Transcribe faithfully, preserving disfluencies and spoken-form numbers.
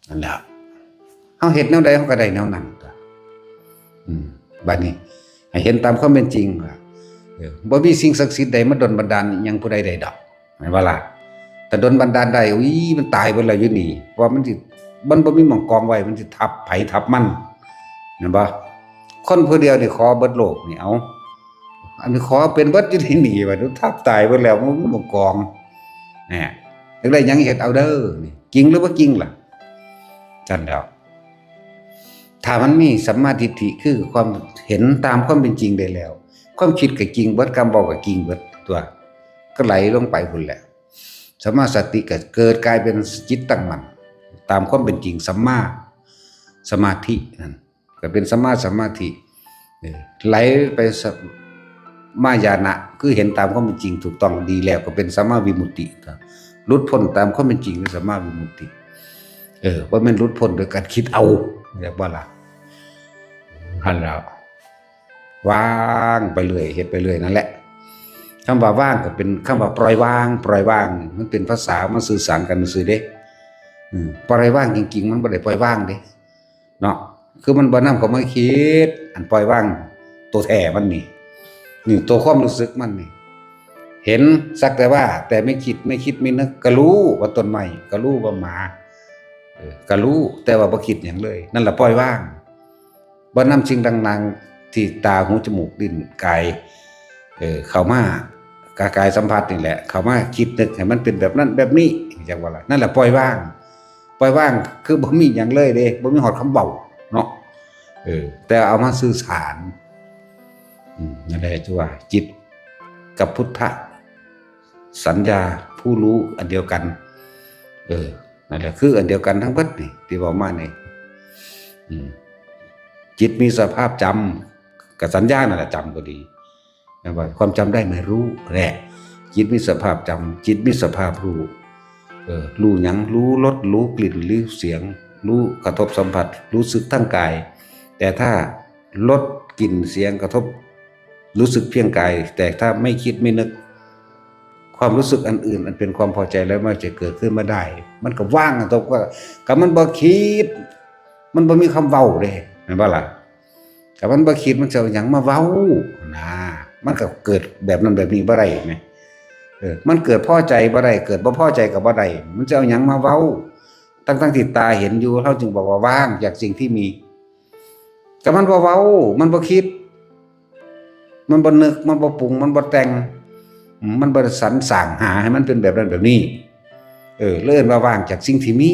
นั่นแหละ เฮาเฮ็ดแนวใดเฮาก็ได้แนวนั้นตัว อืม บัดนี้ ให้เห็นตามความเป็นจริงว่า เออ บ่มีสิ่งศักดิ์สิทธิ์ใดมาดลบันดาลอิหยังผู้ใดได้ดอก แม่นบ่ล่ะ? แต่ดลบันดาลได้ อุ้ย มันตายเบิดแล้วอยู่นี่ เพราะว่ามันสิ มันบ่มีหม่องกองไว้ มันสิทับไผทับมัน แม่นบ่? คนผู้เดียวนี่ขอเบิดโลกนี่ เอา อันนี้ขอเป็นเบิดอยู่ในนี่ ว่าทับตายเบิดแล้ว มันบ่กอง แหม อยากได้หยังเฮ็ดเอาเด้อ นี่ จริงหรือบ่จริงล่ะ? จั่นแล้ว ถ้ามันมีสัมมาทิฏฐิ คือความเห็นตามความเป็นจริงได้แล้ว ความคิดก็จริงเบิด คำเว้าก็จริงเบิดตัว ก็ไหลลงไปพุ้นแหละ สัมมาสติก็เกิดกลายเป็นจิตตั้งมั่น ตามความเป็นจริง สัมมาสมาธินั่น ก็เป็นสัมมาสมาธิ เออ ไหลไปสัมมาญาณะ คือเห็นตามความเป็นจริงถูกต้องดีแล้ว ก็เป็นสัมมาวิมุตติ หลุดพ้นตามความเป็นจริง เป็นสัมมาวิมุตติ เออ บ่แม่นหลุดพ้นโดยการคิดเอา เรียกว่าล่ะ หั้นแล้ว วางไปเรื่อย เฮ็ดไปเรื่อยนั่นแหละ คำว่าว่างก็เป็นคำว่าปล่อยวาง ปล่อยวาง มันเป็นภาษามาสื่อสารกันซื่อเด้ อืม ปล่อยวางจริงๆ มันบ่ได้ปล่อยวางเด้ เนาะ คือมันบ่นำเข้ามาคิด อันปล่อยวางตัวแท้มันนี่ นี่ตัวความรู้สึกมันนี่ เห็นสักแต่ว่า แต่ไม่คิด ไม่คิดไม่นึก ก็รู้ว่าต้นไม้ ก็รู้ว่าหมา เออ ก็รู้ แต่ว่าบ่คิดหยังเลย นั่นล่ะปล่อยวาง บ่นำสิ่งต่างๆ ที่ตา หู จมูก ลิ้น กาย เออ เข้ามา กะกายสัมผัสนี่แหละ เข้ามาคิดนึกให้มันเป็นแบบนั้นแบบนี้ จั่งว่าล่ะ นั่นแหละปล่อยวาง ปล่อยวางคือบ่มีหยังเลยเด้ บ่มีฮอดคำเว้าเนาะ เออ แต่เอามาสื่อสาร อืม นั่นแหละที่ว่าจิตกับพุทธะ สัญญาผู้รู้อันเดียวกัน เออ นั่นแหละคืออันเดียวกันทั้งเบิดนี่ ที่เว้ามานี่ อืม จิตมีสภาพจำ กับสัญญานั่นแหละ จำก็ดี นะว่าความจำได้หมายรู้แหละ จิตมีสภาพจำ จิตมีสภาพรู้ เออ รู้หยัง รู้รส รู้กลิ่น รู้เสียง รู้กระทบสัมผัส รู้สึกทางกาย แต่ถ้ารส กลิ่น เสียง กระทบ รู้สึกเพียงกาย แต่ถ้าไม่คิดไม่นึก ความรู้สึกอันอื่นอันเป็นความพอใจแล้วมันจะเกิดขึ้นมาได้ มันก็ว่างอะ ตกว่า ก็มันบ่คิด มันบ่มีคำเว้าเด้ แม่นบ่ล่ะ? ถ้ามันบ่คิดมันจะเอาหยังมาเว้านะ มันก็เกิดแบบนั้นแบบนี้บ่ได้แหม เออ มันเกิดพอใจบ่ได้ เกิดบ่พอใจก็บ่ได้ มันจะเอาหยังมาเว้า ทั้งๆที่ตาเห็นอยู่ เราจึงบอกว่าว่างจากสิ่งที่มี แต่มันบ่เว้า มันบ่คิด มันบ่นึก มันบ่ปรุง มันบ่แต่ง มันบ่สรรสร้างหาให้มันเป็นแบบนั้นแบบนี้ เออ เลยเอิ้นว่าว่างจากสิ่งที่มี